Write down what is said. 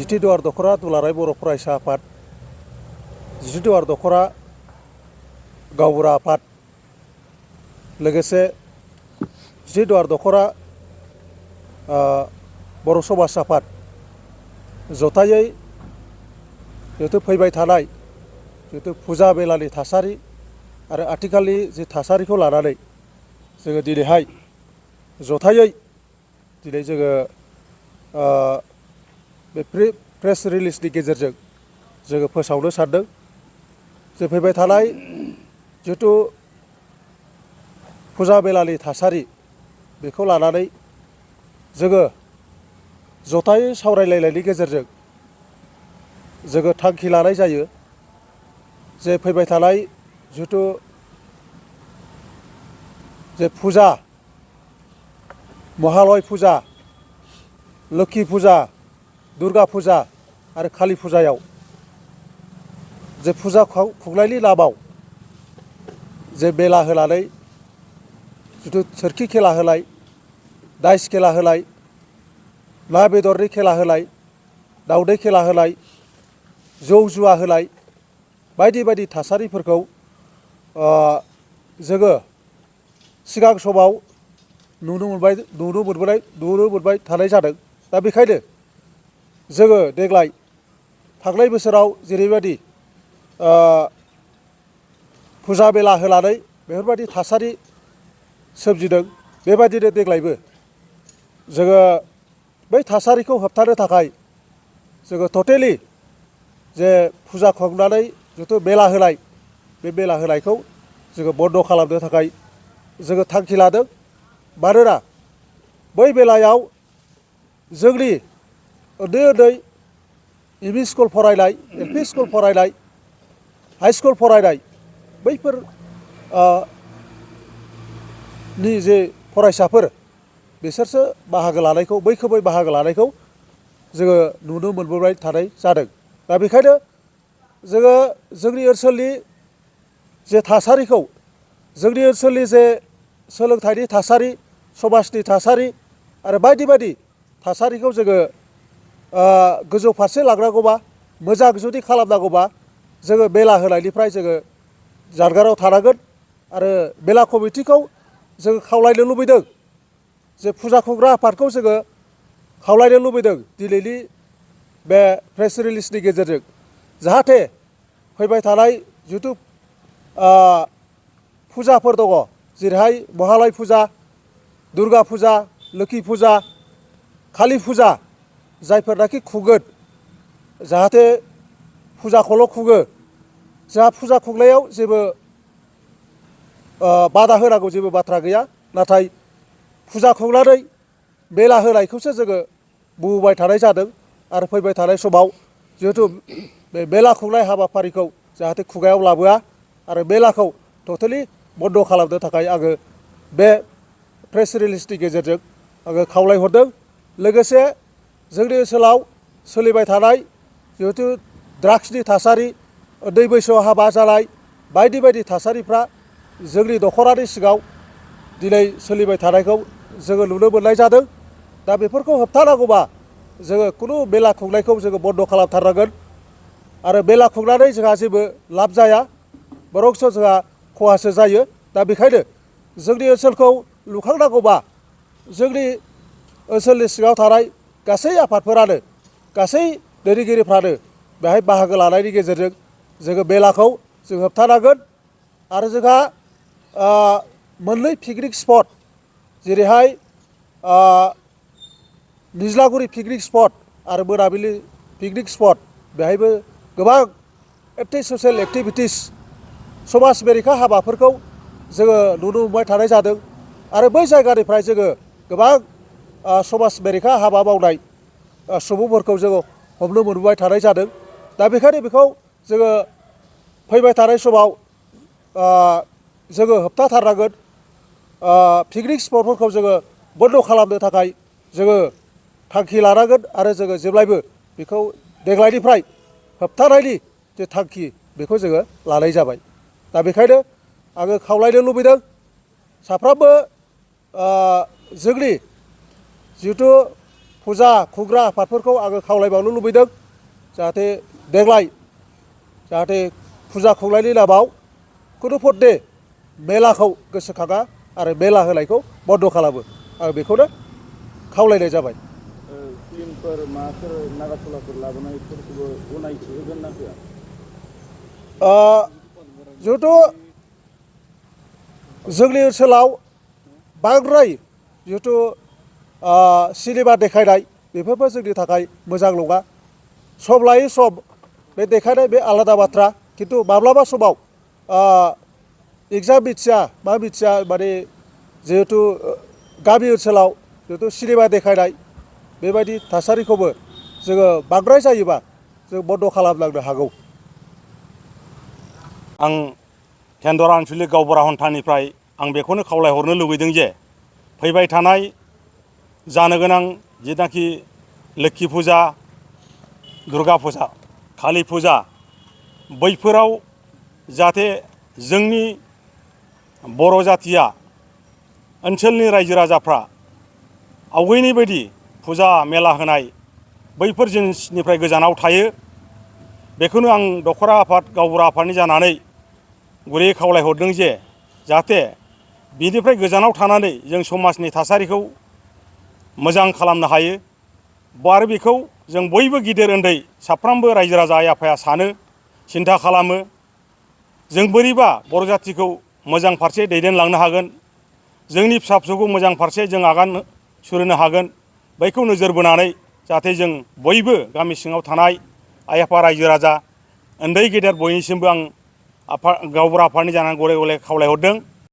जितिदुवार दख'रा दुलाराय बर' फरायसा आफाद, जितिदुवार दख'रा गावबुरा आफाद, लोगोसे जितिदुवार दख'रा बर' समाज आफाद जथायै जिहेतु फैबाय थानाय जिहेतु फुजा मेलानि थासारि आरो आथिखालनि जि थासारिखौ लानानै जोङो दिनैहाय जथायै दिनै जोङो बे प्रेस रिलिजनि गेजेरजों जोङो फोसावनो सानदों जे फैबाय थानाय जिहेतु फुजा मेलानि थासारि बेखौ लानानै जोङो जथायै सावरायलायनायनि गेजेरजों जोङो थांखि लानाय जायो जे फैबाय थानाय जिहेतु जे फुजा महालय फुजा, लोक्षि फुजा, दुर्गा फुजा आरो कालि फुजायाव जे फुजा खुंनायनि नामाव जे मेला होनानै जिथु सोरखि खेला होनाय, दाइस खेला होनाय, ना बेदरनि खेला होनाय, दावदै खेला होनाय, जौ जुवा होनाय बायदि बायदि थासारिफोरखौ जोङो सिगां समाव नुनो मोनबाय थानाय जादों। दा बेखायनो जोङो देग्लाय थांनाय बोसोराव जेरैबायदि फुजा मेला होनानै बेफोरबायदि थासारि सोमजिदों, बेबायदिनो देग्लायबो जोङो बै थासारिखौ होबथानो थाखाय जोङो टटेलि जे फुजा खुंनानै जिथु मेला होनाय बे मेला होनायखौ जोङो बन्द' खालामनो थाखाय जोङो थांखि लादों। मानोना बै मेलायाव जोंनि उन्दै उन्दै एमइ स्कुल फरायनाय, एलपि स्कुल फरायनाय, हाइ स्कुल फरायनाय बैफोर नि जे फरायसाफोर बिसोरसो बाहागो लानायखौ, मैखोमै बाहागो लानायखौ जोङो नुनो मोनबोबाय थानाय जादों। दा बेखायनो जोङो जोंनि ओनसोलनि जे थासारिखौ, जोंनि ओनसोलनि जे सोलोंथाइनि थासारि, समाजनि थासारि आरो बायदि बायदि थासारिखौ जोङो गोजौ फारसे लांनांगौबा, मोजां जुदि खालामनांगौबा जोङो मेला होनायनिफ्राय जोङो जानगाराव थानांगोन। आरो मेला कमिटिखौ जोङो खावलायनो लुबैदों, जे फुजा खुंग्रा आफादखौ जोङो खावलायनो लुबैदों दिनैनि बे प्रेस रिलिजनि गेजेरजों, जाहाथे फैबाय थानाय जिथु फुजाफोर दङ, जेरैहाय महालय फुजा, दुर्गा फुजा, लोक्षि फुजा, कालि फुजा जायफोरनाखि खुंगोन, जाहाथे फुजाखौल' खुङो, जोंहा फुजा खुंनायाव जेबो बादा होनांगौ जेबो बाथ्रा गैया। नाथाय फुजा खुंनानै मेला होनायखौसो जोङो बुंबाय थानाय जादों। आरो फैबाय थानाय समाव जिहेथु बे मेला खुंनाय हाबाफारिखौ जाहाथे खुगायाव लाबोआ आरो मेलाखौ टटेलि बन्द' खालामनो थाखाय आङो बे प्रेस रिलिजनि गेजेरजों आङो खावलायहरदों। लोगोसे जोंनि ओनसोलाव सोलिबाय थानाय जिहेथु ड्राग्सनि थासारि, उन्दै बैसोआव हाबा जानाय बायदि बायदि थासारिफ्रा जोंनि दख'रानि सिङाव दिनै सोलिबाय थानायखौ जोङो नुनो मोननाय जादों। दा बेफोरखौ होबथानांगौबा जोङो खुनु मेला खुंनायखौ जोङो बन्द' खालामथारनांगोन। आरो मेला खुंनानै जोंहा जेबो लाब जाया, बरंसो जोंहा खहासो जायो। दा बेखायनो जोंनि ओनसोलखौ लुखांनांगौबा जोंनि ओनसोलनि सिङाव थानाय गासै आफादफोरानो, गासै दैदेनगिरिफ्रानो बेहाय बाहागो लानायनि गेजेरजों जोङो मेलाखौ जों होबथानांगोन। आरो जोंहा मोननै पिकनिक स्पट, जेरैहाय निज्लागुरि पिकनिक स्पट आरो मोनाबिलि पिकनिक स्पट, बेहायबो गोबां ससियेल एक्टिभिटिस, समाज बेरेखा हाबाफोरखौ जोङो नुनो मोनबाय थानाय जादों। आरो बै जायगानिफ्राय जोङो गोबां समाज बेरेखा हाबा मावनाय सुबुंफोरखौ जोङो हमनो मोनबाय थानाय जादों। दा बेखायनो बेखौ जोङो फैबाय थानाय समाव जोङो होबथाथारनांगोन। पिकनिक स्पटफोरखौ जोङो बन्द' खालामनो थाखाय जोङो थांखि लानांगोन। आरो जोङो जेब्लायबो बेखौ देग्लायनिफ्राय होबथानायनि जे थांखि बेखौ जोङो लानाय जाबाय। दा बेखायनो आङो खावलायनो लुबैदों साफ्रोमबो जोंनि जिहेथु फुजा खुग्रा आफादफोरखौ आङो खावलायबावनो लुबैदों जाहाथे देग्लाय जाहाथे फुजा खुंनायनि नामाव खुनु फदे मेलाखौ गोसोखाङा आरो मेला होनायखौ बन्द' खालामो आं बेखौनो खावलायनाय जाबाय। फिल्मफोर माबाफोर नागारट'लाफोर लाबोनायफोरखौबो गनायथि होगोन ना होआ? जिहेथु जोंनि ओनसोलाव बांद्राय जिहेथु सिनेमा देखायनाय बेफोरबो जोंनि थाखाय मोजां नङा। सम लायै सम बे देखायनाय बे आलादा बाथ्रा, खिन्थु माब्लाबा समाव एगजाम मिथिया मा मिथिया माने जिहेथु गामि ओनसोलाव जिहेथु सिनेमा देखायनाय बेबायदि थासारिखौबो जोङो बांद्राय जायोबा जों बन्द' खालामलांनो हागौ। आं केन्दर आन्सलिक गावबुरा हन्थानिफ्राय आं बेखौनो खावलायहरनो लुबैदों जे फैबाय थानाय जानो गोनां जिनाखि लोक्षि फुजा, दुर्गा फुजा, कालि फुजा बैफोराव जाहाथे जोंनि बर' जाथिया ओनसोलनि रायजो राजाफ्रा आवगायनि बायदि फुजा मेला होनाय बैफोर जिनिसनिफ्राय गोजानाव थायो। बेखौनो आं दख'रा आफाद गावबुरा आफादनि जानानै गुरैयै खावलायहरदों जे जाहाथे बिनिफ्राय गोजानाव थानानै जों समाजनि थासारिखौ मोजां खालामनो हायो। आरो बेखौ जों बयबो गिदिर उन्दै साफ्रोमबो रायजो राजा आइ आफाया सानो, सिन्था खालामो। जों बोरैबा बर' जाथिखौ मोजां फारसे दैदेनलांनो हागोन, जोंनि फिसा फिसौखौ मोजां फारसे जों आगान सुरहोनो हागोन, बैखौ नोजोर बोनानै जाहाथे जों बयबो गामि सिङाव थानाय आइ आफा रायजो राजा उन्दै गेदेर बयनिसिमबो आं गावबुरा आफादनि जानानै गले गले खावलायहरदों